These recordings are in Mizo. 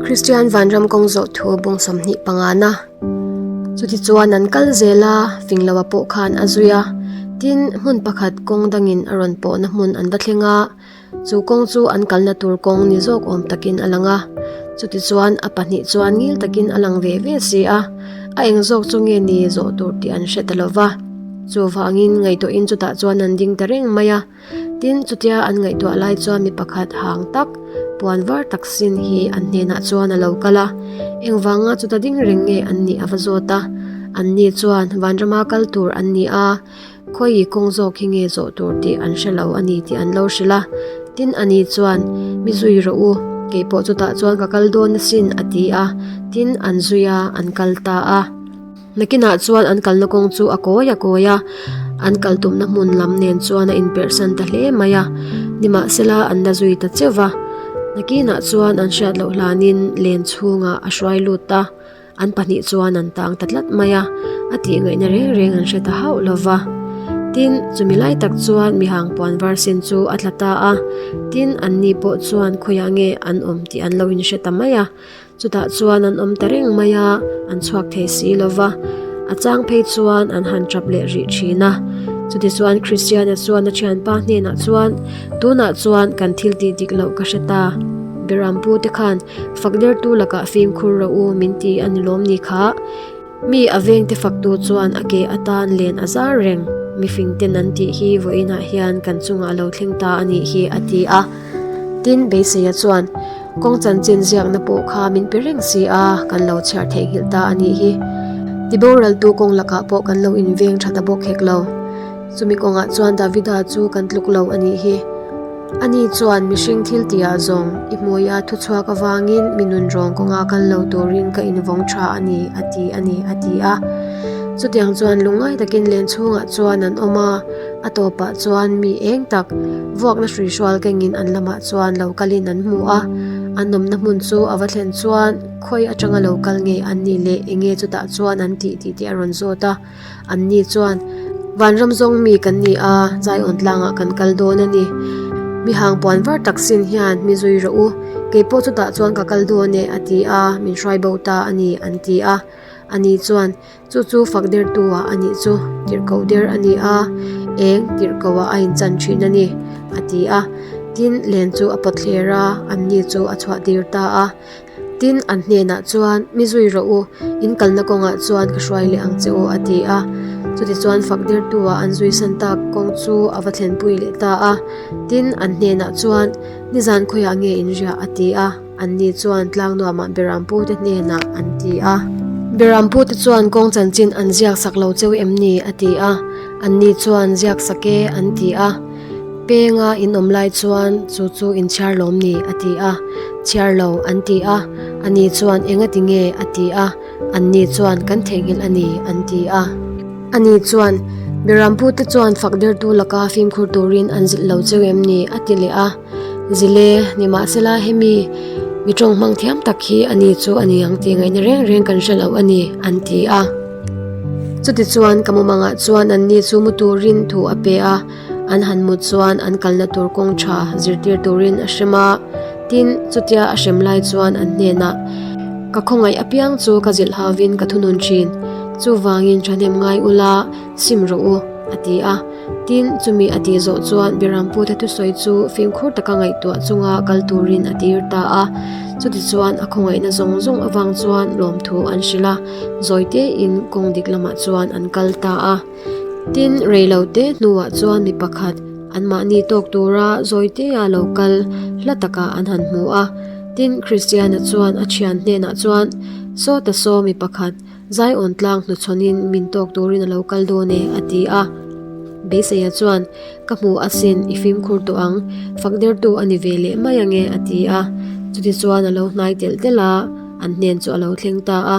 Kristian vanram kawng zawh thu bung 25 na. Chutichuan an kal zel a, Fingloa pawh khan a zui a. Tin, hmun pakhat kawng dangin a rawn pawhna hmun an va thleng a. Chu kawng chu an kalna tur kawng ni zawk awm takin a lang a. Chutichuan a pahnih chuan ngil takin a lang ve ve si a. A eng zawk chu nge ni zawh tur tih an hre ta lo va. Chuvangin ngaihtuahin chutah chuan an ding ta reng mai a. Tin, chutia an ngaihtuah lai chuan mi pakhat hang tak, puan var tak sin hi an hnenah chuan a lo kal a. Engvanga chuta ding reng nge an nih a va zawt a. Anni chuan vanrama kal tur an ni a. Khawi kawng zawk hi nge zawh tur tih an hre lo a ni tih an lo hrilh a. Tin ani chuan, Mi zui rawh u, kei pawh chutah chuan ka kal dawn asin a ti a. Tin an zui a, an kal ta a. Nakinah chuan an kalna kawng chu a kawi a kawi a, an kal tumna hmun lam nen chuan a inperhsan ta hle mai a. Nimahsela an la zui ta cheuh va. Nakinah chuan an hriat loh hlanin len chhungah a hruai lut a. An pahnih chuan an tang ta tlat mai a, a tih ngaihna reng reng an hre ta hauh lo va. Tin, chumi lai tak chuan mihang puan var sin chu a tla ta a, tin, anni pawh chuan khawiah nge an awm tih an lo inhre ta mai a. Chutah chuan an awm ta reng mai a, an chhuak thei si lo va. A chang phei chuan an han tap leh rih thin a. Chutichuan Kristiana chuan a thianpa hnenah chuan, Tunah chuan kan thil tih dik loh ka hre ta. Berampu te khan Fakdertu lakah fimkhur rawh u min ti a ni lawm ni kha. Mi a vengte faktu chuan a ke atan len a zar reng. Mifing ten an tih hi vawiinah hian kan chungah a lo thleng ta a nih hi a ti a. Tin, Beiseia chuan, Kawng chanchin ziakna pawh kha min pe reng si a, kan lo chhiar theihnghilh ta a nih hi. Tiboraltu kawng lakah pawh kan lo inveng tha ta bawk hek lo. Chumi kawngah chuan Davida chu kan tluk lo a nih hi. Ani chuan mihring thil tihah zawng i hmuia thuchhuak avangin mi nunrawng kawnga kal lo turin ka invawng tha a ni, a ti a ni, a ti a. Chutiang chuan lungngai takin len chhungah chuan an awm a, a tawpah chuan mi eng tak vuakna hruihrual kengin an lamah chuan lo kalin an hmu a. An awmna hmun chu a va thlen chuan khawi atanga lo kal nge an nih leh enge chutah chuan an tih tih te a rawn zawt a. Anni chuan, Vanram zawng mi kan ni a, Zion tlangah kan kal dawn a ni. Mi hang puan var tak sin hian mi zui rawh u, kei pawh chutah chuan ka kal dawn e, a ti a, min hruai bo ta a ni, an ti a. Ani chuan, Chu chu fak dertu-ah a nih chu, tirhkoh der a ni a, eng tirhkohah a inchan thin a ni, a ti a. Tin, len chu a pawt thler a, anni chu a chhuah tir ta a. Tin, an hnenah chuan, Mi zui rawh u, in kalna kawngah chuan ka hruai leh ang che u, a ti a. Chutichuan fakdertua an zui san tak kawng chu a va thlenpui leh ta a. Tin, an hnenah chuan, Nizan khawiah nge in riah? a ti a. Anni chuan tlangnuamah Berampute hnenah an ti a. Berampute chuan kawng chanchin an ziak sak lo cheu em ni? a ti a. Anni chuan, Ziak sak e, an ti a. Penga in awm lai chuan chu chu in chhiar lawm ni? a ti a. Chhiar lo, an ti a. Ani chuan, Engati nge? a ti a. Anni chuan, Kan theihnghilh a ni, an ti a. Ani chuan, Berampute chuan fak dertu laka fimkhur turin an zilh lo cheu em ni? a ti leh a. Zile, nimahsela hemi mi tawng hmang thiam tak hi ani chu a ni ang tih ngaihna reng reng kan hre lo a ni, an ti a. Chutichuan ka mumangah chuan anni chu mu turin thu a pe a. An han mut chuan an kalna tur kawng tha zirtir turin a hrem a, tin, chutia a hrem lai chuan an hnenah, Ka khawngaih apiang chu ka zilh hauvin ka thunun thin, chuvangin thahnem ngai ula, sim rawh u, a ti a. Tin, chumi a tih zawh chuan Birampute thusawi chu fimkhur taka ngaihtuah chunga kal turin a tir ta a. Chutichuan a khawngaihna zawng zawng avang chuan lawmthu an hrilh a, zawi tein kawng dik lamah chuan an kal ta a. Tin, reilote hnuah chuan mi pakhat anmahni tawk tura zawitea lo kal hla takah an han hmu a. Tin, Kristiana chuan a thian hnenah chuan, Saw ta saw mi pakhat, Zion tlang hnuchhawnin min tawk turin a lo kal dawn e, a ti a. Beiseia chuan, Ka hmu asin, i fimkhur tawh ang, fak dertu a ni ve leh mai ange, a ti a. Chutichuan a lo hnai telh telh a, an hnen chu a lo thleng ta a.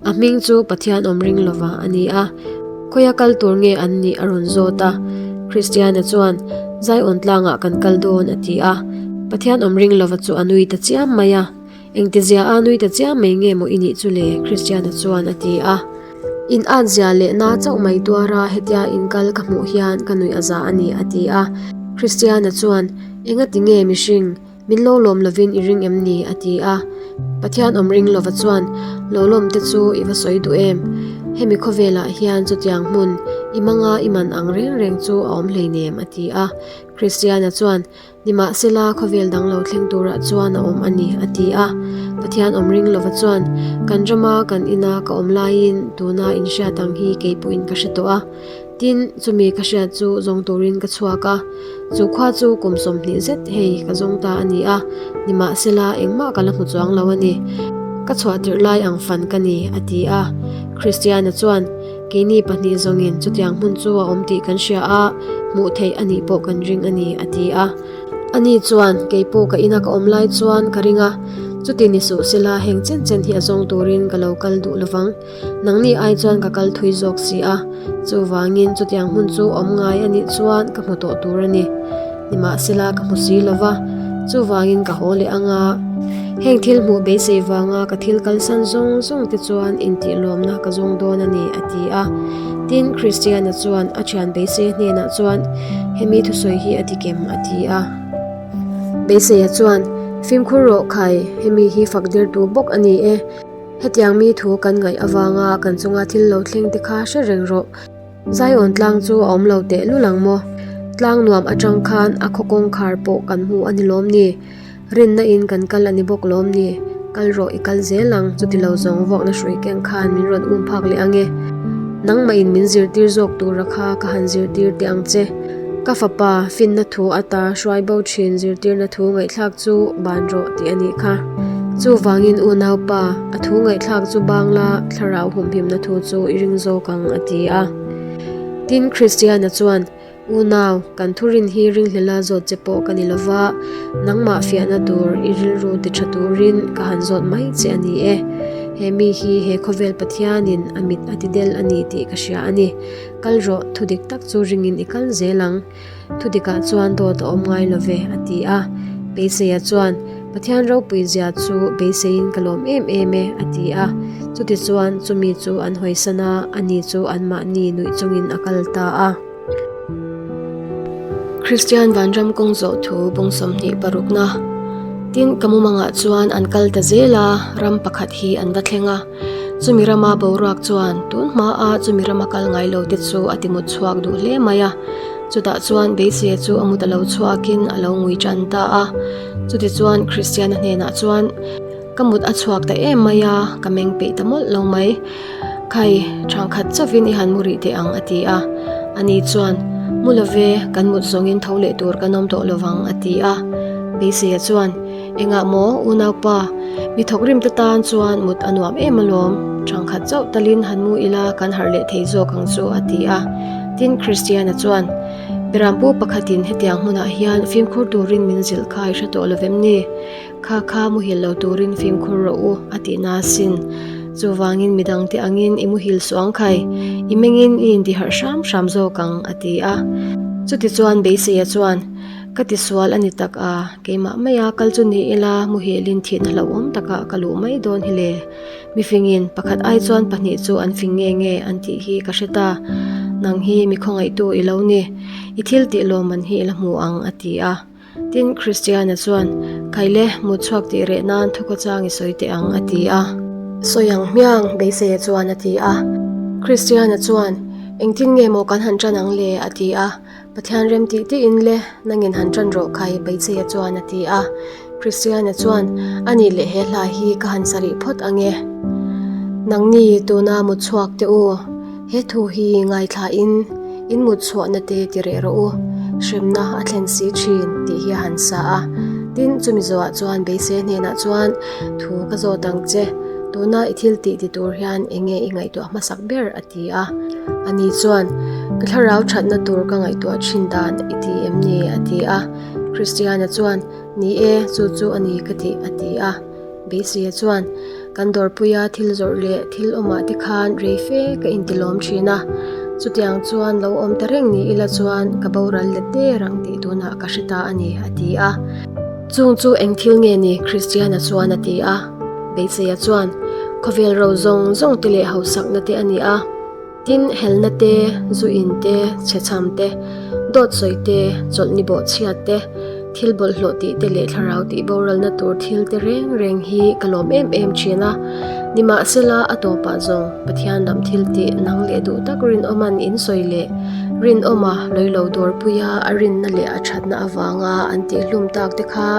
A hming chu Pathian awm ring lova a ni a, khawia kal tur nge an nih a rawn zawt a. Kristiana chuan, Zion tlangah kan kal dawn a ti a. Pathian awm ring lova chu a nui ta chiam mai a. Engtizia a nui ta chiam mai nge maw i nih chu le? Kristiana chuan a ti a. In at zia leh na chauh mai tuara hetia in kal ka hmuh hian ka nuih a za a ni a ti a. Kristiana chuan, Engati nge mihring? Min lo lawm lovin i ring em ni? a ti a. Pathian awm ring lova chuan, Lo lawm te chu i va sawi duh em? Hemi khawvelah hian chutiang hmun i manga i man ang reng reng chu a awm hleinem, a ti a. Kristiana chuan, Nimahsela, khawvel dang lo thleng turah chuan a awm a ni, a ti a. Pathian awm ring lova chuan, Kan rama kan ina ka awm laiin tuna inhriat ang hi kei pawhin ka hre tawh a. Tin, chumi ka hriat chu zawng turin ka chhuak a. Chu khua chu kum 20 zet hei ka zawng ta a ni a, nimahsela engmah ka la hmu chuang lo a ni. Ka chhuah tirh lai ang fan ka ni, a ti a. Kristiana chuan, Keini pahnih zawngin chutiang hmun chu a awm tih kan hria a, hmuh theih a nih pawh kan ring a ni, a ti a. Ani chuan, Kei pawh ka ina ka awm lai chuan ka ring a, chuti ni suh sela heng chen chen hi a zawng turin ka lo kal duh lovang. Nangni ai chuan ka kal thui zawk si a, chuvangin chutiang hmun chu awm ngai a nih chuan ka hmu tawh tur a ni. Nimahsela ka hmu si lo va, chuvangin ka haw leh ang a. Heng thil hmuh beisei vanga ka thil kalsan zawng zawng te chuan intihlawmna ka zawng dawn a ni, a ti a. Tin, Kristiana chuan a thian beisei hnenah chuan, Hemi thusawi hi a dik em? a ti a. Beiseia chuan, Fimkhur rawh khai, hemi hi fak dirtu bawk a ni e. Hetiang mi thu kan ngaih avanga kan chunga thil lo thleng te kha hre reng rawh. Zion tlang chu a awm lo teh lul ang maw? Tlang nuam atang khan a khaw kawngkhar pawh kan hmu a ni lawm ni? Rinna in kan kal a ni bawk lawm ni? Kal rawh i kal zel ang, chuti lo zawng vuakna hrui keng khan min rawn um phak leh ang e. Nangmah in min zirtir zawk tura kha ka han zirtir teh ang che. Ka fapa, finna thu ata hruai bo thin zirtirna thu ngaihthlak chu ban rawh tih a nih kha. Chuvangin unaupa, a thu ngaihthlak chu bangla thlarau humhimna thu chu i ring zawk ang a ti a. Tin, Kristiana chuan, Unau, kan thurin hi ringhlela zawt che pawh ka ni lova, nangmah fiahna tur i rilru ti tha turin ka han zawt mai che a ni e. He mi hi he khawvel Pathianin a mit a ti del a ni tih ka hria a ni. Kal rawh, thu dik tak chu ringin i kal zel ang. Thu dikah chuan dawt a awm ngai lo ve, a ti a. Beiseia chuan, Pathian ropui zia chu beiseiin ka lawm em em e, a ti a. Chutichuan, chumi chu an hawisan a, ani chu anmahni nuih chungin a kal ta a. Kristian Vanram kawng zawh thu bung 20 parukna Tin, ka mumangah chuan an kal ta zel a, ram pakhat hi an va thleng a. Chumi rama boruak chuan tun hmaa chumi rama kal ngai lo te chu a timut chhuak duh hle mai a. Chutah chuan beiseia chu a mut a lo chhuakin a lo ngui tan ta a. Chutichuan Kristiana hnenah chuan, Ka mut a chhuak ta em mai a, ka meng peih ta mawlh lo mai. Khai, thangkhat chauhin i han mu rih teh ang a ti a. Ani chuan, Mu lo ve, kan mut zawngin tho leh tur kan awm tawh lovang a ti a. Beiseia chuan, Engah maw, unaupa, mi thawkrim te tan chuan mut a nuam em alawm, thangkhat chauh talin han mu ila kan harh leh thei zawk ang chu a ti a. Tin, Kristiana chuan, Berampu pakhatin hetiang hmunah hian fimkhur turin min zilh kha i hre tawh lovem ni? Kha kha muhil lo turin fimkhur rawh u, a tih na asin. Chuvangin midangte angin i muhil suh ang khai, i mengin i intiharh hram hram zawk ang, a ti a. Chutichuan Beiseia chuan, Ka tisual a ni tak a, keimah maia kal chu ni ila muhilin thihna hlauhawm takah ka luh mai dawn hi le. Mifingin pakhat ai chuan pahnih chu an fing nge nge an tih hi ka hre ta. Nang hi mi khawngaihtu i lo ni. I thil tih lawmman hi i la hmu ang a ti a. Tin, Kristiana chuan, Khaile, mut chhuak tih reh nan thukhawchang i sawi teh ang a ti a. Sawi ang hmiang, Beiseia chuan a ti a. Kristiana chuan, Engtin nge maw kan han ṭan ang le? a ti a. Pathian rem tih tiin le, nangin han ṭan rawh khai, Beicheia chuan a ti a. Kristiana chuan, A nih leh he hla hi ka han sa rih phawt ang e. Nangni tuna mut chhuak teh u, he thu hi ngaithlain in mut chhuahna te ti reh rawh u, hremna a thlen si ṭhin, tih hi a han sa a. Tin, chumi zawhah chuan Beiseia hnenah chuan, Thu ka zawt ang che, tuna i thil tih ti tur hian eng nge i ngaihtuah hmasak ber? a ti a. Ani chuan, Ka thlarau thatna tur ka ngaihtuah thin dan i ti em ni? a ti a. Kristiana chuan, Ni e, chu chu a ni ka tih, a ti a. Beiseia chuan, Kan dawrpuia thil zawrh leh thil awmah te khan rei fe ka intilawm thin a. Chutiang chuan lo awm ta reng ni ila chuan ka boral let der ang tih tunah ka hre ta a ni, a ti a. Chung chu eng thil nge ni? Kristiana chuan a ti a. Beiseia chuan, Khawvel ro zawng zawng te leh hausakna te a ni a. Tin, helna te, zu in te, chhechham te, dawt sawi te, chawlhni bawhchhiat te, Thil bawlhhlawh tih te leh thlarau tih boralna tur thil te reng reng hi ka lawm em em thin a. Nimahsela a tawpah zawng Pathian lam thil tih nang leh duh tak rinawman in sawi leh rinawma lawilo dawrpuia a rinna leh a thatna avanga an tihhlum tak te kha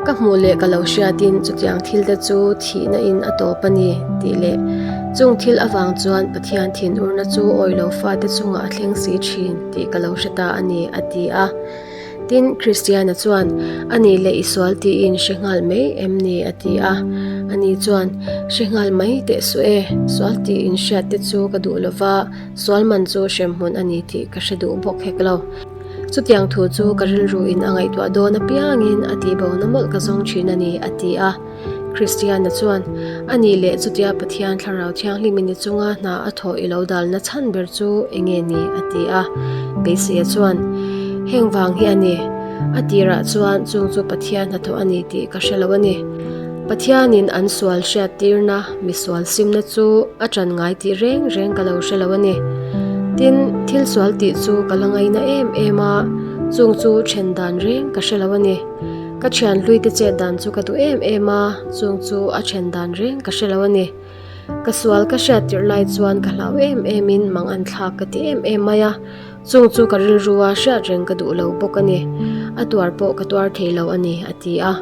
ka hmuh leh ka lo hriatin chutiang thil te chu thihna in a tawp a ni tih leh chung thil avang chuan Pathian thinurna chu awilo fate chungah a thleng si thin tih ka lo hre ta a ni a ti a. Tin, Kristiana chuan, A nih leh i sual tiin hre nghal mai em ni? a ti a. Ani chuan, Hre nghal mai teh suh e, sual tiin hriat te chu ka duh lo va, sual man chu hremhmun a ni tih ka hre duh bawk hek lo. Chutiang thu chu ka rilruin a ngaihtuah dawn apiangin a tihbona mawlh ka zawng thin a ni, a ti a. Kristiana chuan, A nih leh chutia Pathian Thlarau Thianghlim in i chunga hna a thawh i lo dalna chhan ber chu eng nge ni? a ti a. Beiseia chuan, Heng vang hi a ni. A tirah chuan chung chu Pathian hnathawh a ni tih ka hre lo a ni. Pathianin an sual hriattirna, misual simna chu a ṭan ngai tih reng reng ka lo hre lo a ni. Tin, thil sual tih chu ka la ngaina em em a, chung chu ṭhen dan reng ka hre lo a ni. Ka thian hlui te chet dan chu ka duh em em a, chung chu a then dan reng ka hre lo a ni. Ka sual ka hriat tirh lai chuan ka hlau em em in mang an thlak ka ti em em mai a, chung chu ka rilru a hriat reng ka duh lo bawk a ni. A tuar pawh ka tuar thei lo a ni, a ti a.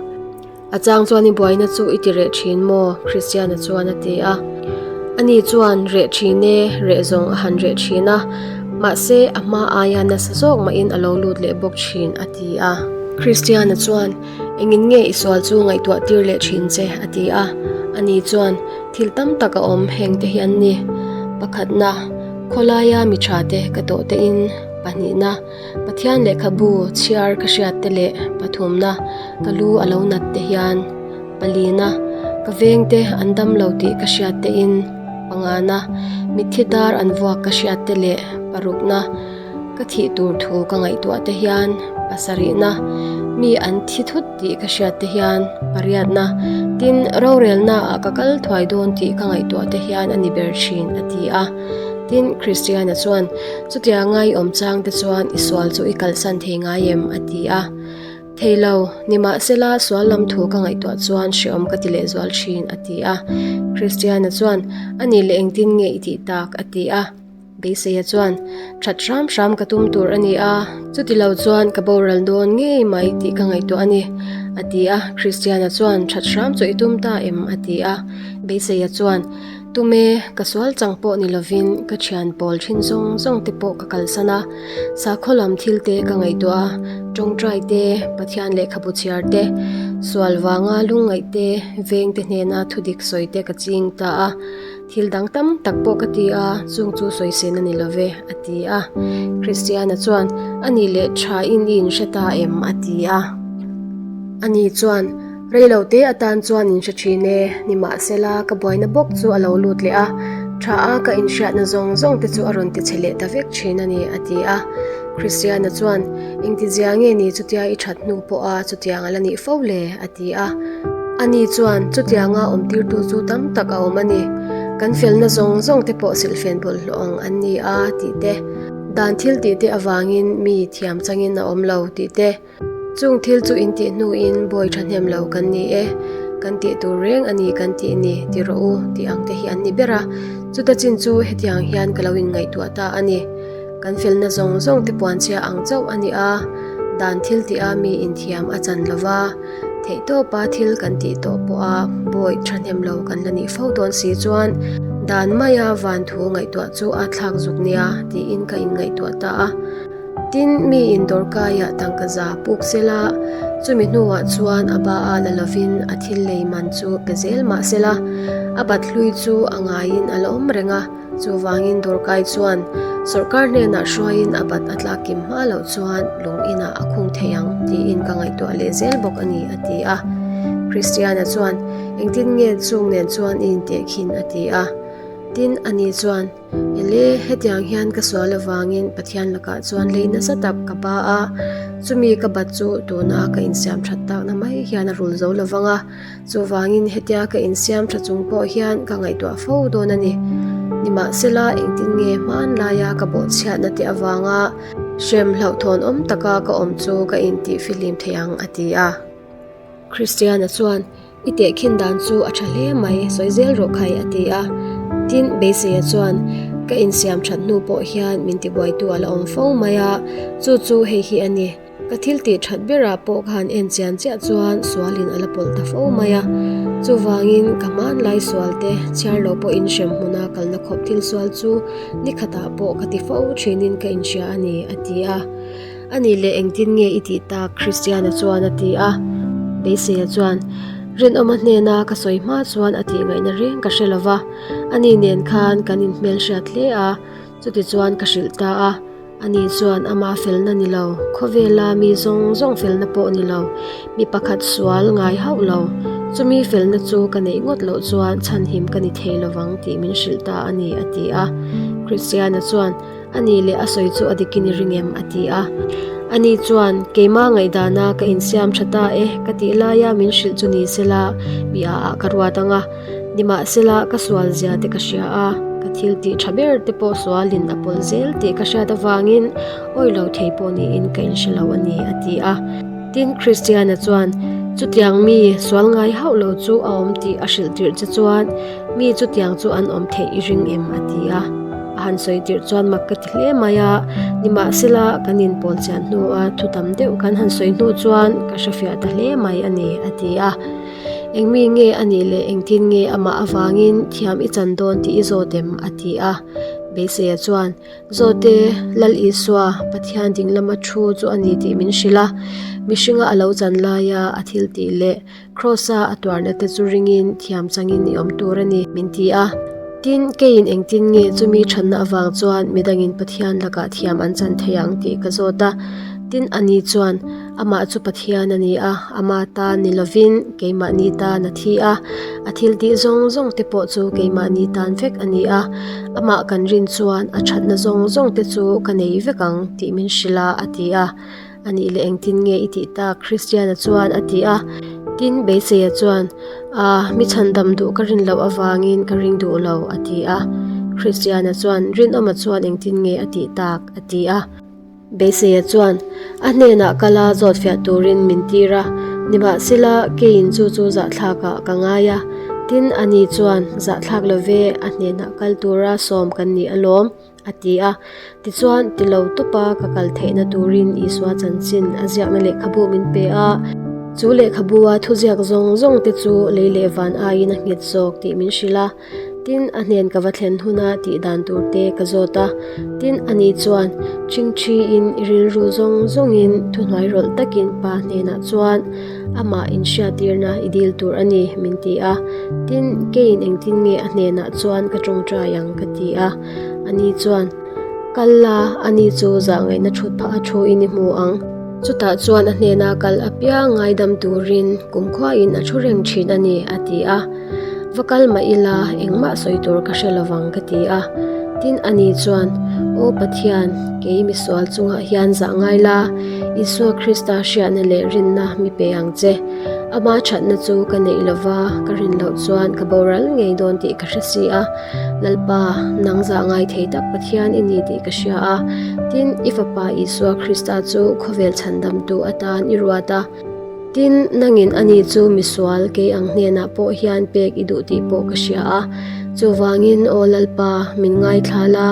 A chang chuan i buaina chu i ti reh thin maw? Christiana chuan a ti a. Ani chuan reh thin e, reh zawng a han reh thin a, mahse a hma aia nasa zawk mahin a lo lut leh bawk thin, a ti a. Christiana chuan, Engin nge i sual chu ngaihtuah tir leh thin che? a ti a. Ani chuan, Thil tam tak a awm heng te hi an ni. Pakhatna, khawlaia mi tha te ka tawh te in. Pahnihna, Pathian lehkhabu chhiar ka hriat te leh pathumna, ka lu a lo nat te hian. Palina, ka vengte an dam lo tih ka hriat te in pangana, mitthi dar an vuak ka hriat te leh parukna, ka thih tur thu ka ngaihtuah te hian pasarihna, mi an thi thut tih ka hriat te hian pariatna, tin rorelna ah ka kal thuai dawn tih ka ngaihtuah te hian a ni ber thin a ti a. Tin, Christiana chuan, Chutianga i awm chang te chuan i sual chu i kalsan thei ngai em? a ti a. Thei lo, nimahsela sual lam thu ka ngaihtuah chuan hreawm ka ti lehzual thin, a ti a. Christiana chuan, A nih leh engtin nge i tih tak? a ti a. Beiseia chuan, That hram hram ka tum tur a ni a, chuti lo chuan ka boral dawn ngei mai tih ka ngaihtuah a ni, a ti a. Christiana chuan, That hram chu i tum ta em? a ti a. Beiseia chuan, Tum e, ka sual chang pawh ni lovin ka thian pawl thin zawng zawng te pawh ka kalsan a, sakhaw lam thil te ka ngaihtuah a, tawngtai te, Pathian lehkhabu chhiar te, sual vanga lungngaih te, veng te hnena thudik sawi te ka ching ta a, thil dang tam tak pawh ka ti a, chung chu sawisin a ni love, a ti a. Kristiana chuan, Anih leh tha in i inhre ta em? a ti a. Ani chuan, Rei lo te atan chuan in hre thin e, nimahsela ka buaina bawk chu a lo lut leh a, tha a ka inhriatna zawng zawng te chu a rawn ti chhe leh ta vek thin a ni, a ti a. Christiana chuan, Engtizia nge ni chutia i that hnu pawha chutiang a la nih fo le? a ti a. Ani chuan, Chutianga awmtirtu chu tam tak a awm a ni, kan felna zawng zawng te pawh silhfen bawlhhlawh ang an ni a, tih te, dan thil tih te avangin mi thiam changin a awm lo, tih te, Chung thil chu in tih hnuin bawi thahnem lo kan ni e, kan tih tur reng a ni kan tih ni ti rawh u tih ang te hi an ni ber a. Chuta chin chu hetiang hian ka lo inngaihtuah ta a ni. Kan felna zawng zawng te puanchhia ang chauh a ni a, dan thil tih a mi inthiam a chan lo va, theihtawpa thil kan tih tawh pawha bawi thahnem lo kan la nih fo dawn si chuan dan maia van thu ngaihtuah chu a thlak zuk nia tiin ka inngaihtuah ta a. Tin, mi in dawrkaiah tangka za puk sela, chumi hnuah chuan a ba a la lovin a thil lei man chu pe zel mah sela, a bat hlui chu a ngaiin a la awm reng a, chuvangin dawrkai chuan sawrkar hnenah hruaiin a bat a tlak kim hma loh chuan lung inah a khung thei ang tiin ka ngaihtuah leh zel bawk a ni, a ti a. Christiana chuan, Engtin nge chung nen chuan i intehkhin? a ti a. Tin, ani chuan, Ele, hetiang hian ka sual avangin Pathian lakah chuan lei nasa tak ka ba a, chumi ka bat chu tuna ka insiam that takna mai hian a rul zo lo vang a, chuvangin hetia ka insiam tha chung pawh hian ka ngaihtuah fo dawn a ni. Nimahsela, engtin nge hmanlaia ka bawhchhiatna te avanga. Hrem hlauhthawn awm taka ka awm chu ka intih fihlim thei ang, a ti a. Kristiana chuan, I tehkhin dan chu a tha hle mai, sawi zel rawh khai, a ti a. Tin, Beiseia chuan, Ka insiam that hnu pawh hian min tibuaitu a la awm fo mai a, chu chu hei hi a ni. Ka thil tih that berah pawh ka han en chian chiah chuan sualin a la pawlh ta fo mai a. Chuvangin, ka hmanlai sualte chhiar lo pawhin hrem hmuna kalna khawp thil sual chu ni khatah pawh ka ti fo thinin ka inhria a ni, a ti a. A nih leh engtin nge i tih tak? Christiana chuan a ti a. Beiseia chuan, Rinawma hnena ka sawi hma chuan a tih ngaihna reng ka hre lo va, ani nen khan kan inhmelhriat hle a, chutichuan ka hrilh ta a. Ani chuan ama felna ni lo, khawvela mi zawng zawng felna pawh ni lo, mi pakhat sual ngai hauh lo. Chumi felna chu ka neih ngawt loh chuan chhanhim ka ni thei lovang tih min hrilh ta a ni, a ti a. Christiana chuan, A nih leh a sawi chu a dikin i ring em? a ti a. Ani chuan, Keimah ngaihdana ka insiam tha ta e, ka tih laia min hrilh chu ni sela, mi a ah ka ruat ang a. Nimahsela, ka sual zia te ka hria a, ka thil tih tha ber te pawh sualin a pawlh zel tih ka hriat avangin awi lo thei pawh niin ka inhre lo a ni, a ti a. Tin, Kristiana chuan, Chutiang mi sual ngai hauh lo chu a awm tih a hrilh tirh che chuan, Mi chutiang chu an awm theih i ring em? a ti a. A han sawi tirh chuan mak ka ti hle mai a, nimahsela kan inpawl chian hnua thu tam deuh kan han sawi hnu chuan ka hrefiah ta hle mai a ni, a ti a. Eng mi nge a nih leh engtin nge amah avangin thiam i chan dawn tih i zawt em? a ti a. Beiseia chuan, Zawte, Lal Isua, Pathian ding lama thu chu a ni tih min hrilh a, mihringa a lo chan laia a thil tih leh Kraws-a a tuarna te chu ringin thiam changin i awm tur a ni, min ti a. Tin, keiin engtin nge chumi thatna avang chuan midangin Pathian lakah thiam an chan thei ang tih ka zawt a. Tin, ani chuan, Amah chu Pathian a ni a, ama tan ni lovin keimahni tan a thi a, a thil tih zawng zawng te pawh chu keimahni tan vek a ni a, amah kan rin chuan a thatna zawng zawng te chu ka nei vek ang tih min hrilh a, a ti a. A nih leh engtin nge i tih tak? Christiana chuan a ti a. Tin, Beiseia chuan, Aa, mi chhandam duh ka rin loh avangin ka ring duh lo, a ti a. Christiana chuan, Rinawma chuan engtin nge a tih tak? a ti a. Beiseia chuan, A hnenah kal a zawtfiah turin min tir a, nimahsela keiin chu chu zahthlakah ka ngai a. Tin, ani chuan, Zahthlak lo ve, a hnenah kal tura sawm kan ni alawm. A ti a. Tichuan, ti lo tawpa ka kal theihna turin Isua chanchin a ziakna lehkhabu min pe a. Chu lehkhabua thuziak zawng zawng te chu lei leh van aiin a nghet zawk tih min hrilh a. Tin, a hnen ka va thlen huna tih dan tur te ka zawt a. Tin, ani chuan ṭhingṭhiin i rilru zawng zawngin thuhnuai rawlh takin Pa hnenah chuan amah inhriattirna i dil tur a ni, min ti a. Tin, keiin engtin nge a hnenah chuan ka ṭawngṭai ang ka ti a. Ani chuan, Kal la, ani chu zahngaihna thut phah a thu in i hmu ang. Chutah chuan a hnena kal apiang ngaidam turin kumkhuain a thu reng thin a ni, a ti a. Va kal mah ila, engmah sawi tur ka hre lovang ka ti a. Tin, ani chuan, Aw Pathian, kei misual chungah hian zah ngai la, Isua Krista hriatna leh rinna mi pe ang che. Ama thatna chu ka neih lova, ka rin loh chuan ka boral ngei dawn tih ka hre si a. Lalpa, nang zah ngai thei tak Pathian i ni tih ka hria a, tin, i Fapa Isua Krista chu khawvel chhandamtu atan i ruat a. Tin, nangin ani chu misual kei ang hnenah pawh hian pek i duh tih pawh ka hria a. Chuvangin, Aw Lalpa, min ngaithla la,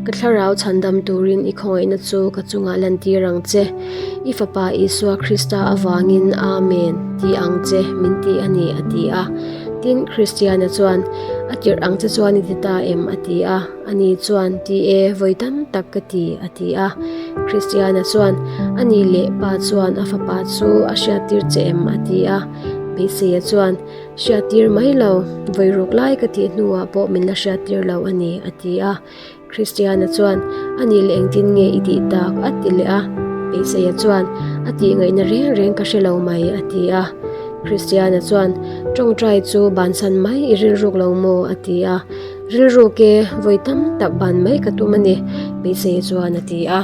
ka thlarau chhandam turin i khawngaihna chu ka chungah lantir ang che. I Fapa Isua Krista avangin, Amen, ti ang che, min ti a ni, a ti a. Tin, Kristiana chuan, A tirh ang che chuan i ti ta em? a ti a. Ani chuan, Ti e, vawi tam tak ka ti, a ti a. Kristiana chuan, A nih leh pa chuan a fapa chu a hriattir che em? a ti a. Beiseia chuan, Hriattir mai lo, vawi ruk lai ka tih hnuah pawh min la hriattir lo a ni, a ti a. Kristiana chuan, A nih leh engtin nge i tih tak? a ti leh a. Beiseia chuan, A tih ngaihna reng reng ka hre lo mai, a ti a. Kristiana chuan, Tawngtai chu bansan mai i rilruk lo maw? a ti a. Rilruk e, vawi tam tak ban mai ka tum a ni, Beiseia chuan a ti a.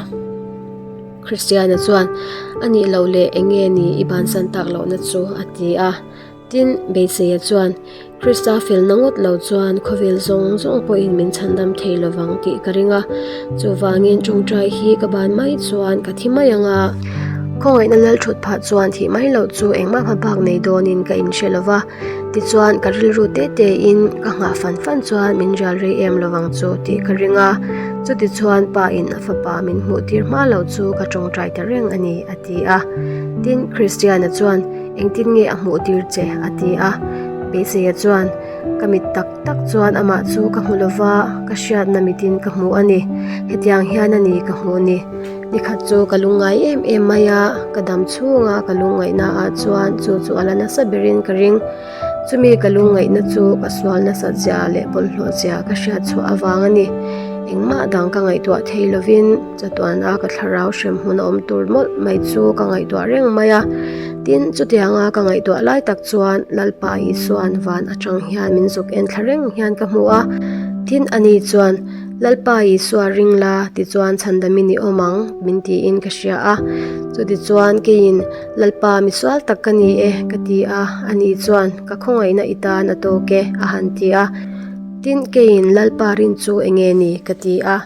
Kristiana chuan, A nih loh leh eng nge ni i bansan tak lohna chu? a ti a. Tin, Beiseia chuan. Krista felna ngawt lo chuan khawvel zawng zawng pawhin min chhandam thei lovang tih ka ring a, chuvangin tawngtai hi ka ban mai chuan ka thi mai ang a. Khawngaihna lal thut phah chuan thih mai loh chu engmah hma bak nei dawnin ka inhre lo va, tichuan ka rilru te tein ka nghah fan fan chuan min rial rei em lovang chu tih ka ring a, chutichuan pa in a fapa min hmuh tir hma loh chu ka tawngtai ta reng a ni a ti a. Tin, Kristiana chuan Engtin nge a hmuh tir che? a ti a. Beiseia chuan, Ka mit tak tak chuan amah chu ka hmu lova, ka hriatna mitin ka hmu a ni. Hetiang hian a ni ka hmuh ni. Nikhat chu ka lungngai em em mai a, ka dam chhunga ka lungngaihna ah chuan chu chu a la nasa berin ka ring. Chumi ka lungngaihna chu ka sual nasat zia leh bawlhhlawh zia ka hriat chhuah avang a ni. Engmah dang ka ngaihtuah thei lovin chatuana ka thlarau hrem hmun a awm tur mawlh mai chu ka ngaihtuah reng mai a. Tin, chutianga ka ngaihtuah lai tak chuan Lalpa Isua'n van atang hian min zuk en thla reng hian ka hmu a. Tin, ani chuan, Lalpa Isua ring la, tichuan chhandamin i awm ang, min tiin ka hria a. Chutichuan keiin, Lalpa misual tak ka ni e, ka ti a, ani chuan, Ka khawngaihna i tan a tawk e, a han ti a. Tin, keiin, Lalpa rin chu enge ni? ka ti a.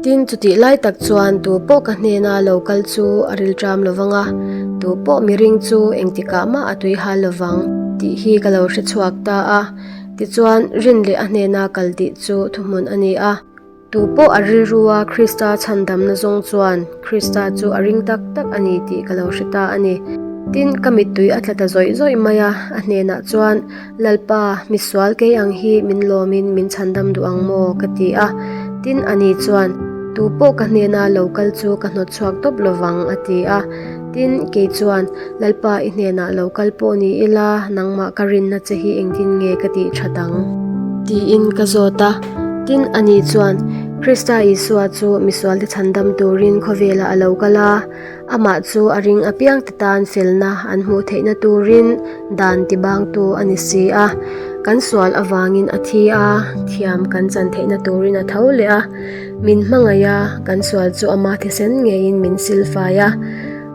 Tin, chutih lai tak chuan tu pawh ka hnena lo kal chu a rilṭam lo vang a, tu pawh miring chu engtikah mah a tui hal lo vang tih hi ka lo hre chhuak ta a. Tichuan, rin leh a hnena kal tih chu thuhmun a ni a. Tu pawh a rilrua Krista chhandamna zawng chuan Krista chu a ring tak tak a ni tih ka lo hre ta a ni. Tin, ka mittui a tla ta zawih zawih mai a, a hnenah chuan, Lalpa, misual kei ang hi min lawmin min chhandam duh ang maw? ka ti a. Tin, ani chuan, Tu pawh ka hnena lo kal chu ka hnawt chhuak tawp lovang, a ti a. Tin, kei chuan, Lalpa, i hnenah lo kal pawh ni ila, nangmah ka rinna che hi engtin nge ka tih that ang? Tiin ka zawt a. Tin, ani chuan, Krista Isua chu misualte chhandam turin khawvelah a lo kal a, Amah chu a ring apiangte tan felna an hmuh theihna turin dan tibangtu a ni si a. Kan sual avangin a thi a, thiam kan chan theihna turin a tho leh a. Min hmangaih a, kan sual chu ama thisen ngeiin min silfai a.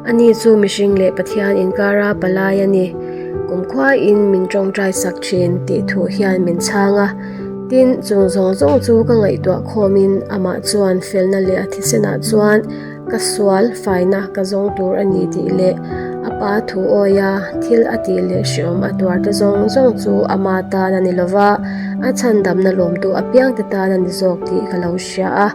Ani chu mihring leh Pathian inkara palai a ni. Kumkhuain min tawngtai sak thin tih thu hian min chhang a. Tin, chung zawng zawng chu ka ngaihtuah khawmin amah chuan felna leh a thisenah chuan Ka sual faina ka zawng tur a ni tih leh a pa thu awia thil a tih leh hreawm a tuar te zawng zawng chu ama tan a ni lova, a chhandamna lawmtu apiangte tan a ni zawk tih ka lo hria a,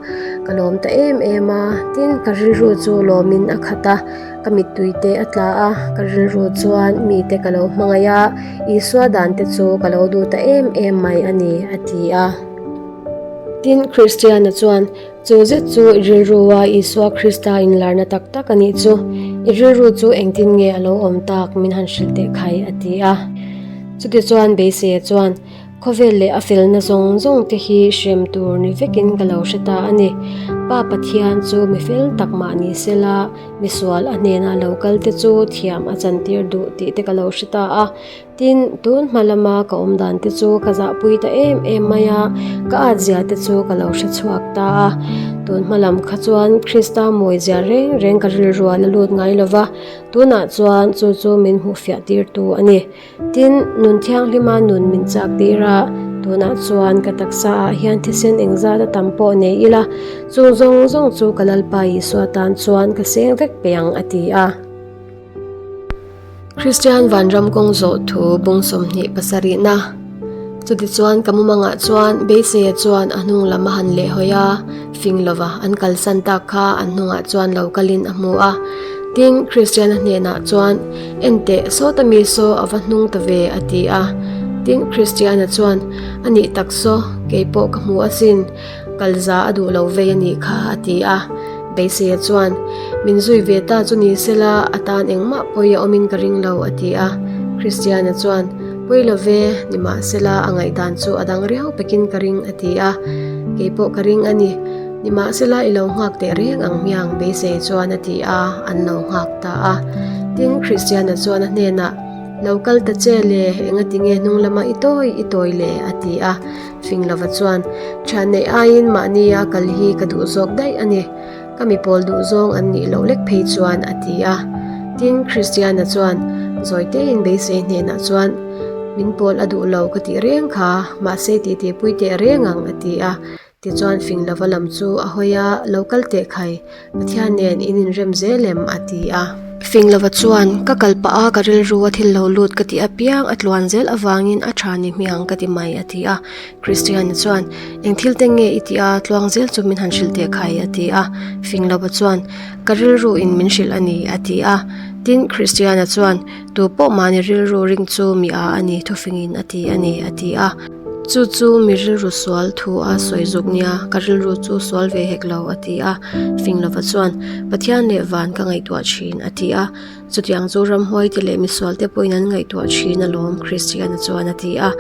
ka lawm ta em em a, tin ka rilru chu lawmin a khat a, ka mittui te a tla a, ka rilru chuan mite ka lo hmangaih a, Isua dan te chu ka lo duh ta em em mai a ni, a ti a. Tin, Kristiana chuan Chu zet chu i rilrua Isua Krista inlarna tak tak a nih chu. I rilru chu engtin nge a lo awm tak min han hrilh teh khai a ti a. Chutichuan Beiseia chuan, Khawvel leh a felna zawng zawng te hi hrem tur ni vekin ka lo hre ta a ni. Pa Pathian chu mi fel tak mah ni sela, misual a hnena lo kal te chu thiam a chantir duh tih te ka lo hre ta a. Tin, tun hma lama ka awm dan te chu ka zahpui ta em em mai a, ka at zia te chu ka lo hre chhuak ta a. Tun hma lam kha chuan Krista mawi zia reng reng ka rilrual a lut ngai lo va, tunah chuan chu chu min hmuh fiah tirtu a ni. Tin, nun thianghlima nun min chak tir a, tunah chuan ka taksa ah hian thisen engzat a tam pawh nei ila, chung zawng zawng chu ka Lalpa Isua tan chuan ka seng vek pe ang a ti a. Kristian vanram kawng zawh thu bung 27 na. Chutichuan ka mumangah chuan Beiseia chuan a hnung lam a han leh hawi a, fing lova an kalsan tak kha an hnungah chuan lo kalin a hmu a. Tin, Kristiana hnenah chuan, Enteh, sawta mi saw a va hnung ta ve, a ti a. Tin, Kristiana chuan, A nih tak saw, kei pawh ka hmu asin. Kalza a duh lo vei a nih kha, a ti a. Beiseia chuan, Min zui ve ta chu ni sela, a tan engmah pawi a awmin ka ring lo, a ti a. Kristiana chuan, Pawi lo ve, nimahsela a ngaihdan chu a dang riau pekin ka ring, a ti a. Kei pawh ka ring a ni. Nimahsela i lo nghak teh reng ang hmiang, Beiseia chuan a ti a, an lo nghak ta a. Tin, Kristiana chuan a hnenah, Lo kal ta che le, engatinge hnung lama i tawi i tawi le, a ti a. Finglova chuan, Thian neih aiin mahnia kal hi ka duh zawk daih a ni. Ka mi pawl duh zawng an nih loh lek phei chuan, a ti a. Tin, Kristiana chuan, Zawitein beisei hnenah chuan, Min pawl a duh lo ka tih reng kha, mahse titi pui teh reng ang a ti a. Tichuan fing lova lam chu a hawi a, Lo kal teh khai, Pathian nen in inrem zel em? a ti a. Fing lova chuan, Ka kal pah a, ka rilru a thil lo lut ka tih apiang a tluan zel avangin a tha ni hmiang ka ti mai a ti a. Kristiana chuan, Eng thil te nge i tih a, tluang zel chu min han hrilh teh khai a ti a. Fing lova chuan, Ka rilru in min hrilh a ni a ti a. Tin, Kristiana chuan, Tu pawh mahni rilru ring chu mi a a ni thufingin a ti a ni a ti a. Chu chu mi rilru sual thu a sawi zuk nia, ka rilru chu sual ve hek lo a ti a. Fing lova chuan, Pathian leh van ka ngaihtuah thin a ti a. Chutiang chu ramhuai te leh misual te pawhin an ngaihtuah thin alawm Kristiana chuan a ti a.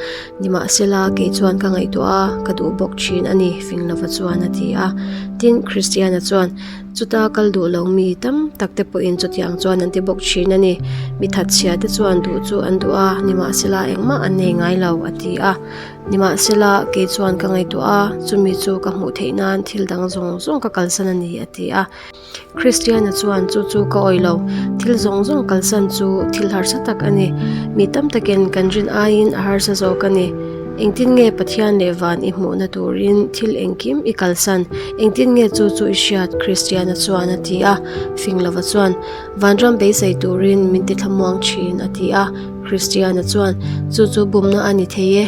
Nimahsela kei chuan ka ngaihtuah a, ka duh bawk thin a ni fing lova chuan a ti a. Tin, Kristiana chuan, Chuta kal duh lo mi tam tak te pawhin chutiang chuan an ti bawk thin a ni. Mi thatchhia te chuan duh chu an duh a, nimahsela engmah an nei ngai lo, a ti a. Nimahsela, kei chuan ka ngaihtuah a, chumi chu ka hmuh theih nan thil dang zawng zawng ka kalsan a ni, a ti a. Kristiana chuan chu chu ka awih lo, thil zawng zawng kalsan chu thil harsa tak a ni. Mi tam takin kan rin aiin a harsa zawk a ni. Engtin nge Pathian leh van i hmuhna turin thil engkim i kalsan? Engtin nge chu chu i hriat? Kristiana chuan a ti a. Finglova chuan, Vanram beisei turin min ti thlamuang thin, a ti a. Kristiana chuan, Chu chu bumna a ni thei e.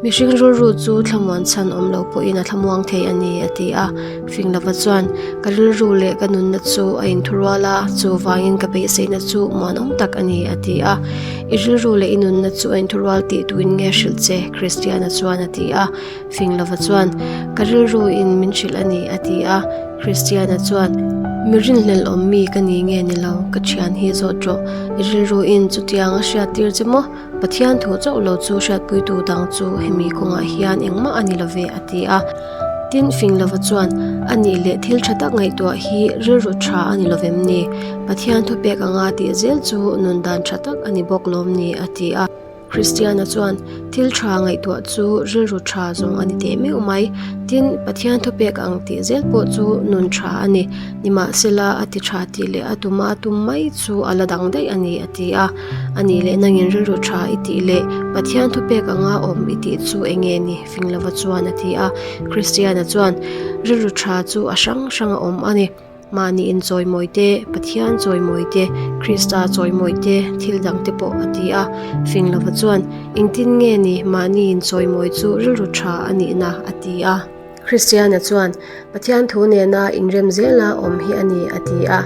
Mihring rilru chu thlamuan chhan awm lo pawhin a thlamuang thei a ni, a ti a. Finglova chuan, Ka rilru leh ka nunna chu a inthurual a, chuvangin ka beiseina chu muanawm tak a ni, a ti a. I rilru leh i nunna chu a inthurual tih tuin nge hrilh che? Kristiana chuan a ti a. Finglova chuan, Ka rilru in min hrilh a ni, a ti a. Kristiana chuan, Mi rinhlelh awm mi ka ni nge ni lo, ka thian hi zawt rawh. I rilru in chutiang a hriat tir che maw? Pathian thu chauh lo chu hriatpuitu dang chu hemi kawngah hian engmah a ni lo ve, a ti a. Tin, Finglova chuan, A nih leh thil tha tak ngaihtuah hi rilru tha a ni lovem ni? Pathian thupek anga tih zel chu nun dan tha tak a ni bawk lawm ni? a ti a. Kristiana chuan, Thil tha ngaihtuah chu rilru tha zawng a ni teh meuh mai. Tin, Pathian thupek ang tih zel pawh chu nun tha a ni. Nimahsela, a ti tha tih leh a tuma a tum mai chu a la dang daih a ni, a ti a. A nih leh nangin rilru tha i tih leh Pathian thupek anga awm i tih chu eng nge ni? Finglova chuan a ti a. Kristiana chuan, Rilru tha chu a hrang hrang a awm a ni. Mahni inchawimawi te, Pathian chawimawi te, Krista chawimawi te, thil dang te pawh a ti a. Finglova chuan, Engtin nge ni mahni inchawimawi chu rilru tha a nihna? a ti a. Kristiana chuan, Pathian thu nena inrem zela awm hi a ni, a ti a.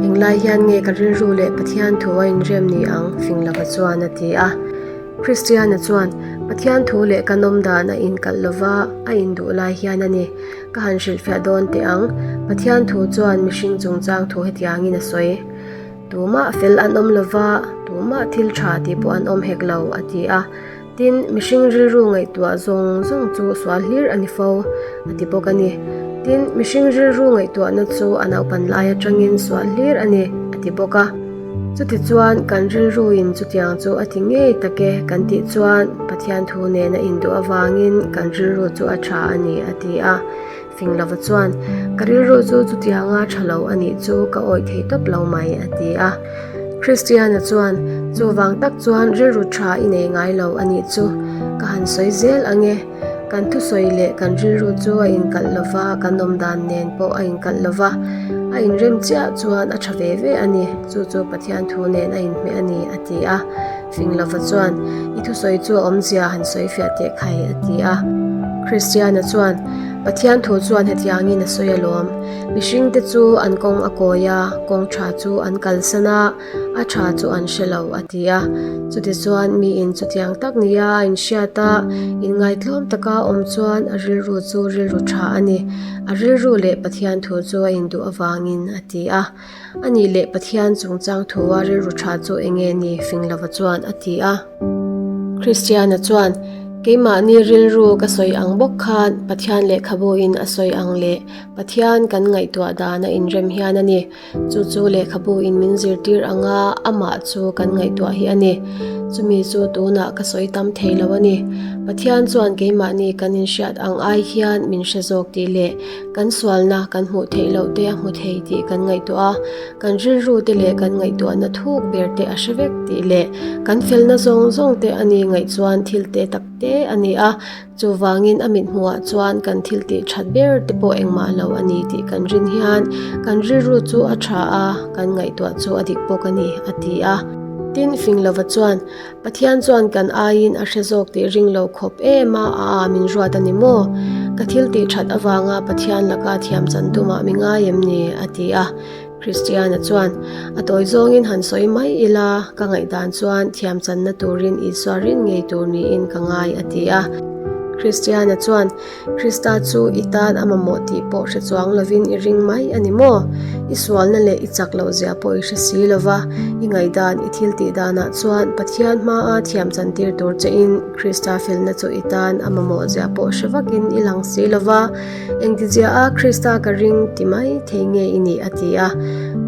Englai hian nge ka rilru leh Pathian thu a inrem ni ang? Finglova chuan a ti a. Kristiana chuan, Pathian thu leh ka nawm dan a inkalh lova, a induh lai hian a ni. Ka han hrilhfiah dawn teh ang. Pathian thu chuan mihring chungchang thu hetiangin a sawi. Tumah fel an awm lova, tumah thil tha tih pawh an awm hek lo, a ti a. Tin, mihring rilru ngaihtuah zawng zawng chu sual hlir a ni fo, a ti bawk a ni. Tin, mihring rilru ngaihtuahna chu a naupan lai atangin sual hlir a ni, a ti bawk a. Chutichuan, kan rilruin chutiang chu a ti ngei tak e kan tih chuan Pathian thu nen a induh avangin kan rilru chu a tha a ni, a ti a. Fing lova chuan, Ka rilru chu chutianga tha lo a nih chu ka awih thei tawp lo mai, a ti a. Kristiana chuan, Chuvang tak chuan rilru tha i nei ngai lo a nih chu ka han sawi zel ang e. Kan thusawi leh kan rilru chu a inkalh lo va, kan awmdan nen pawh a inkalh lo va, a inrem chiah chuan a tha ve ve a ni, chu chu Pathian thu nen a inhmeh a ni, a ti a. Fing lova chuan, I thusawi chu a awmzia han sawi fiah teh khai, a ti a. Kristiana chuan, Pathian thu chuan hetiangin a sawi alawm. Mihringte chu an kawng a kawi a, kawng tha chu an kalsan a, a tha chu an hre lo, a ti a. Chutichuan, miin chutiang tak nia a inhriat a, inngaitlawm taka awm chuan a rilru chu rilru tha a ni. A rilru leh Pathian thu chu a induh avangin, a ti a. A nih leh Pathian chungchang thua rilru tha chu eng nge ni? Finglova chuan a ti a. Kristiana chuan, Keimahni rilru ka sawi ang bawk khan Pathian lehkhabuin a sawi ang leh Pathian kan ngaihtuah dan a inrem hian a ni. Chu chu lehkhabuin min zirtir anga amah chu kan ngaihtuah hi a ni. Chumi chu tunah ka sawi tam thei lo a ni. Pathian chuan keimahni kan inhriat ang ai hian min hre zawk tih leh kan sualna kan hmuh theih loh te a hmu thei tih kan ngaihtuah a, kan rilru te leh kan ngaihtuahna thuk ber te a hre vek tih leh kan felna zawng zawng te a ni ngaih chuan thil te tak te a ni a, chuvangin a mithmuhah chuan kan thil tih that ber te pawh engmah lo a ni tih kan rin hian kan rilru chu a tha a, kan ngaihtuah chu a dik bawk a ni, a ti a. Tin, Finglova chuan Pathian chuan kan aiin a hre zawk tih ring lo khawp em a, a a min ruat a ni maw? Ka thil tih that avanga Pathian laka thiam chan tumah mi ngai em ni? a ti a. Kristiana chuan, A tawi zawngin han sawi mai ila, ka ngaihdan chuan thiam channa turin Isua rin ngei tur niin ka ngai, a ti a. Kristiana chuan, Krista chu i tan a mamawh tih pawh hre chuang lovin i ring mai a ni maw? I sualna leh i chak loh zia pawh i hre si lo va, i ngaihdan, i thil tih danah chuan Pathian hmaa thiam chantir tur chein Krista felna chu i tan a mamawh zia pawh hre vakin i lang si lo va, engtizia a Krista ka ring ti mai thei nge i nih a ti a.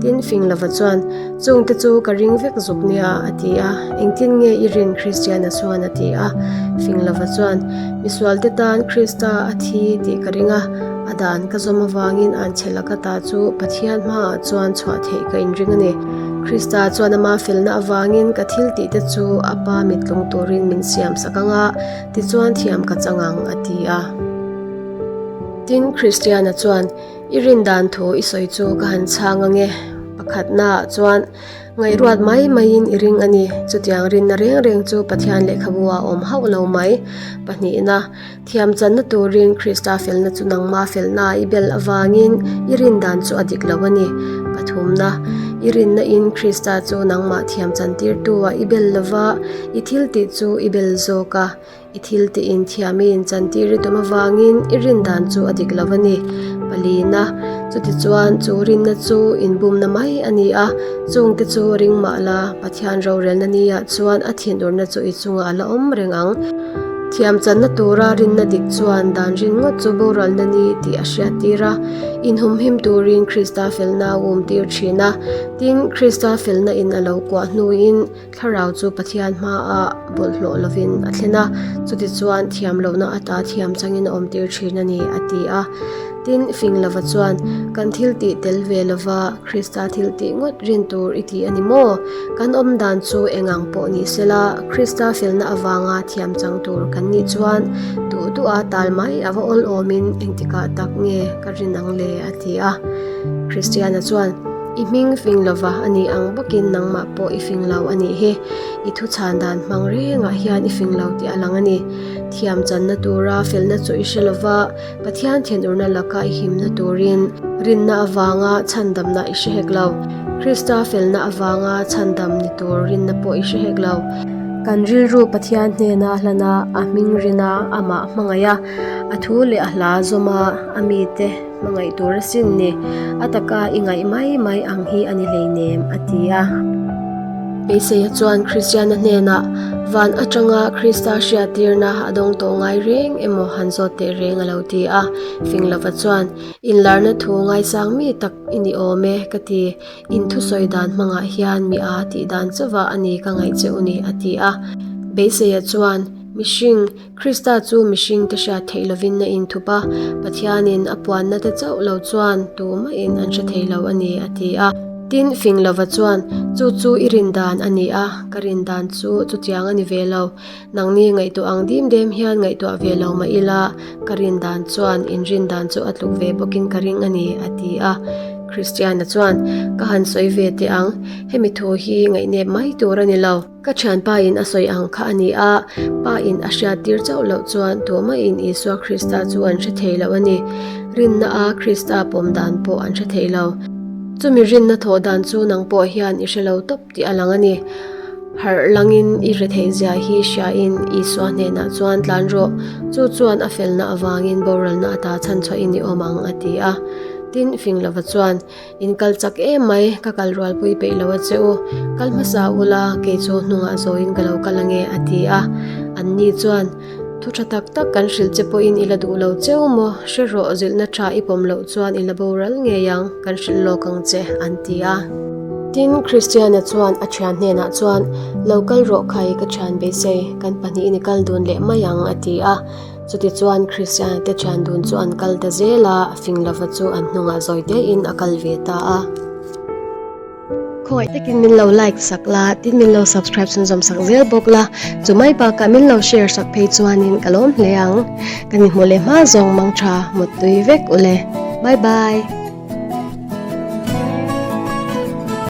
Tin, fing lova chuan, Chungte chu ka ring vek zuk nia, a ti a. Engtin nge i rin Kristiana chuan a ti a. Finglova chuan, Misualte tan Krista a thi tih ka ring a, a dan ka zawm avangin anchhe laka ta chu Pathian hmaah chuan chhuah theih ka inring a ni. Krista chuan ama felna avangin ka thil tihte chu a pa mittlung turin min siam sak ang a, tichuan thiam ka chang ang, a ti a. Tin, Kristiana chuan, I rin dan thu i sawi chu ka han chhang ang e. Pakhatnaah chuan ngaihruat mai maiin i ring a ni. Chutiang rinna reng reng chu Pathian lehkhabu ah awm hauh lo mai. Pahnihna, thiam channa turin Krista felna chu nangma felna i bel avangin i rin dan chu a dik lo a ni. Pathumna, i rinna in Krista chu nangmah thiam chantirtu ah i bel lova, i thiltih chu i bel zawk a. I thil tih in thiam i inchantir i tum avangin i rin dan chu a dik lo a ni. Palina, Chutichuan chu rinna chu inbumna mai a ni a, chungte chu ring mah la, Pathian rorelna niah chuan a thinurna chu i chungah a la awm reng ang. Thiam channa tura rinna dik chuan dan rin ngawt chu boralna ni tih a hriattir a, inhumhim turin Krista felna a umtir thin a. Tin, Krista felna in a lo kuah hnuin, Thlarau chu Pathian hmaah bawlhhlawh lovin a thlen a, chutichuan thiam lohna ata thiam changin a awmtir thin a ni, a ti a. Tin, fing lova chuan, Kan thil tih tel ve lova Krista thil tih ngawt rin tur i ti a ni maw? Kan awm dan chu eng ang pawh ni sela, Krista felna avanga thiam chang tur kan nih chuan duh duha tal mai a va awl awmin engtikah tak nge ka rin ang le? a ti a. Kristiana chuan, I hming fing lova a nih ang bawkin nangmah pawh i fing lo a nih hi. I thu chhan dan hmang rengah hian i fing lo tih a lang a ni. Thiam channa tura felna chu i hre lova, Pathian thinurna laka i himna turin rinna avanga chhandamna i hre hek lo. Krista felna avanga chhandam ni tur rinna pawh i hre hek lo. Kan rilru Pathian hnena hlan a, a hming rin a, amah hmangaih a, a thu leh a hla zawm a, a mite. Hmangaih tur asin ni, a taka i ngaih mai mai ang hi a ni hleinem, a ti a. Beiseia chuan Kristiana hnenah van atanga Krista hriattirna a dawng tawh ngai reng emaw han zawt teh reng a lo ti a. Finglova chuan, Inlarna thu ngaisang mi tak i ni awm e, ka ti. In thusawi dan hmangah hian mi a tih dan chauhah a ni ka ngaih che u ni, a ti a. Beiseia chuan, Mihring, Krista chu mihringte hriat theih lovin a inthup a, Pathianin a puanna te chauh lo chuan tumahin an hre thei lo a ni, a ti a. Tin, fing lova chuan, Chu chu i rin dan a ni a, ka rin dan chu chutiang a ni ve lo. Nangni ngaihtuah ang dim dem hian ngaihtuah ve lo mah ila, ka rin dan chuan in rin dan chu a tluk ve bawkin ka ring a ni, a ti a. Kristiana chuan, Ka han sawi ve teh ang, hemi thu hi ngaihnep mai tur a ni lo. Ka thianpa in a sawi ang kha a ni a, pa in a hriattir chauh loh chuan tumahin Isua Krista chu an hre thei lo a ni. Rinna a Krista pawm dan pawh an hre thei lo. Chumi rinna thawh dan chu nang pawh hian i hre lo tawp tih a lang a ni. Harh langin i hre theih zia hi hriain Isua hnenah chuan tlan rawh, chu chuan a felna avangin boralna ata chhanchhuahin i awm ang a ti a. Tin, Finglova chuan, In kal chak em mai, ka kal rualpui peih lo a che u. Kal hmasa ula, kei chu hnungah zawiin ka lo kal ange, a ti a. Anni chuan, Thu tha tak tak kan hrilh che pawhin i la duh lo cheu maw? Hre rawh, zilhna tha i pawm loh chuan i la boral ngei ang, kan hrilh lawk ang che, an ti a. Tin, Kristiana chuan a thian hnenah chuan, Lo kal rawh khai, ka thian beisei, kan pahnihin i kal dun leh mai ang, a ti a. Chutichuan Kristiana te thian dun chu an kal ta zel a, Finglova chu an hnungah zawi tein a kal ve ta a. Khawngaih takin min lo like sak la, tin min lo subscribe chhunzawm sak zel bawk la, chu mai bakah min lo share sak phei chuanin ka lawm hle ang. Kan inhmuh leh hma zawng mang tha, muttui vek ule. Bye bye.